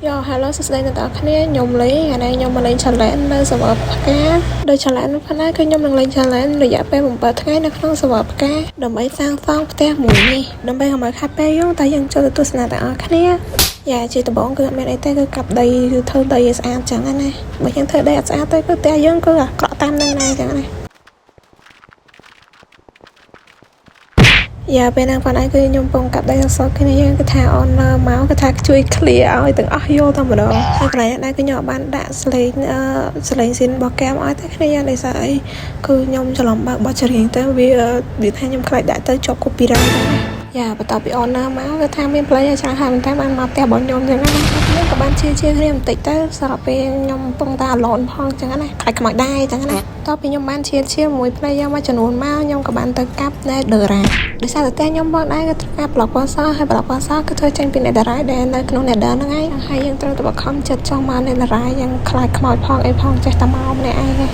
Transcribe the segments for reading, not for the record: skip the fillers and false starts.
Yo hello សួស្តីអ្នកទាំងអស់គ្នាខ្ញុំលេងថ្ងៃនេះខ្ញុំមកលេង challenge នៅ server ផ្កាដោយ challenge ផ្នែកគឺខ្ញុំនឹងលេង challenge រយៈពេល7ថ្ងៃនៅក្នុង server ផ្កាដើម្បីសាងសង់ផ្ទះមួយនេះដើម្បីកុំឲ្យខាត់ពេលយូរតែយើងចូលទៅទស្សនាទាំងអស់គ្នាយ៉ាជាដំបូងគឺអត់មានអីទេគឺកាប់ដីគឺធ្វើដីឲ្យស្អាតចឹងណាបើយើងធ្វើដីអត់ស្អាតទេគឺផ្ទះយើងគឺអាក្រក់តាមនឹងដែរចឹងណា យ៉ាពេលហ្នឹងប៉ុន្តែគឺខ្ញុំពងកាប់ដីសសគ្នាយើងគឺថា owner មកគឺថាជួយ clear ឲ្យទាំងអស់យកតែម្ដងហើយកន្លែងហ្នឹងដែរគឺខ្ញុំអត់បានដាក់សលេងអឺសលេងស៊ីនរបស់កែមឲ្យតែគ្នាយ៉ាងដោយសារអីគឺខ្ញុំច្រឡំបើកបោះច្រៀងទៅវាវាថាខ្ញុំខ្លាចដាក់ទៅជាប់ copyright ហ្នឹងណាយ៉ាបន្ទាប់ពី owner មកគឺថាមាន player ច្រើនហើយប៉ុន្តែបានមកផ្ទះរបស់ខ្ញុំចឹងណាខ្ញុំក៏បានជាជាគ្នាបន្តិចទៅស្រាប់ពេលខ្ញុំកំពុងតែ alone ផងចឹងណាខ្លាចខ្មោចដែរចឹងណាតទៅពីខ្ញុំបានជាជាមួយ player មួយចំនួនមកខ្ញុំក៏បានទៅកាប់ netherite ដោយសារតែផ្ទះខ្ញុំបងដែរក៏ត្រូវការប្លុកពណ៌សហើយប្លុកពណ៌សគឺធ្វើចេញពី netherite ដែលនៅក្នុង nether ហ្នឹងឯងហើយយើងត្រូវតែបខំចិត្តចង់មក netherite យ៉ាងខ្លាចខ្មោចផងអីផងចេះតែមកម្នាក់ឯងតែ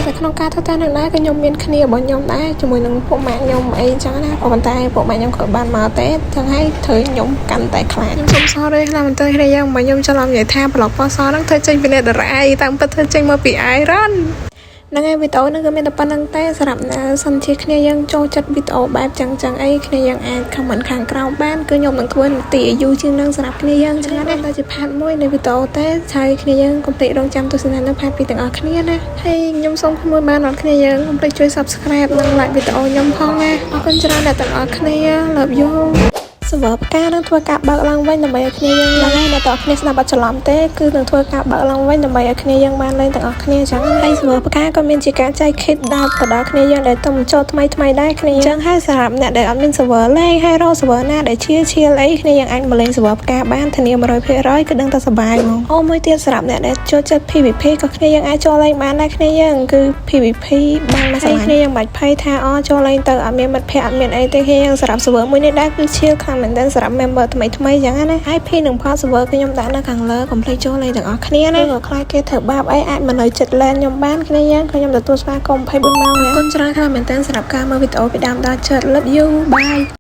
តែក្នុងការធ្វើតែនឹងដែរក៏ខ្ញុំមានគ្នារបស់ខ្ញុំដែរជាមួយនឹងពួកម៉ាក់ខ្ញុំអីចឹងណាក៏ប៉ុន្តែពួកម៉ាក់ខ្ញុំក៏បានមកទេចឹងហើយធ្វើខ្ញុំកាន់តែខ្លាចខ្ញុំសុំ sorry ខ្លាំងមែនទែនគ្នាយើងមកខ្ញុំច្រឡំនិយាយថាប្លុកពណ៌សហ្នឹងធ្វើចេញពី netherite តាមពិតធ្វើចេញមកពី iron ហ្នឹងហើយវីដេអូហ្នឹងគឺមានតែប៉ុណ្្នឹងទេសម្រាប់នៅសិនជាគ្នាយើងចូលចិត្តវីដេអូបែបចឹងចឹងអីគ្នាយើងអាច comment ខាងក្រោមបានគឺខ្ញុំនឹងធ្វើនាទីឲ្យយូរជាងនឹងសម្រាប់គ្នាយើងចឹងណាតែជា part មួយនៃវីដេអូទេហើយគ្នាយើងកុំភ្លេចរងចាំទស្សនានៅ part 2ទាំងអស់គ្នាណាហើយខ្ញុំសូមក្មួយបានដល់គ្នាយើងកុំភ្លេចជួយ subscribe និង like វីដេអូខ្ញុំផងណាអរគុណច្រើនអ្នកទាំងអស់គ្នា love you server ផ្កានឹងធ្វើការបើកឡើងវិញដើម្បីឲ្យគ្នាយើងឡើងហើយអ្នកទាំងអស់គ្នាស្ដាប់អត់ច្រឡំទេគឺនឹងធ្វើការបើកឡើងវិញដើម្បីឲ្យគ្នាយើងបានលេងទាំងអស់គ្នាចឹងហើយ server ផ្កាក៏មានជាការចែក kit ដល់ទៅដល់គ្នាយើងដែលទៅចូលថ្មីថ្មីដែរគ្នាចឹងហើយសម្រាប់អ្នកដែលអត់មាន server លេងហើយរក server ណាដែលជាឈៀលអីគ្នាយើងអាចមកលេង server ផ្កាបានធានា100%គឺដឹងតែសប្បាយហ្មងអូមួយទៀតសម្រាប់អ្នកដែលចូលចិត្ត PVP ក៏គ្នាយើងអាចចូលលេងបានដែរគ្នាយើងគឺ PVP បានមកហើយគ្នាយើងមិនបាច់ភ័យថាអូចូលលេងទៅអត់មានមិត្តភ័ក្តិអត់មានអីទេគ្នាយើងសម្រាប់ server មួយនេះដែរគឺឈៀលខ្លាំងមែនទែនសម្រាប់ member ថ្មីថ្មីចឹងណា IP និង port server គឺខ្ញុំដាក់នៅខាងលើកុំភ្លេចចូលលេងទាំងអស់គ្នាណាក៏ខ្លាចគេធ្វើបាបអីអាចមកនៅចិត្ត LAN ខ្ញុំបានគ្នាយើងក៏ខ្ញុំទទួលស្វាគមន៍24ម៉ោងអរគុណច្រើនខ្លាំងមែនទែនសម្រាប់ការមើលវីដេអូពីដើមដល់ចប់ Love you bye.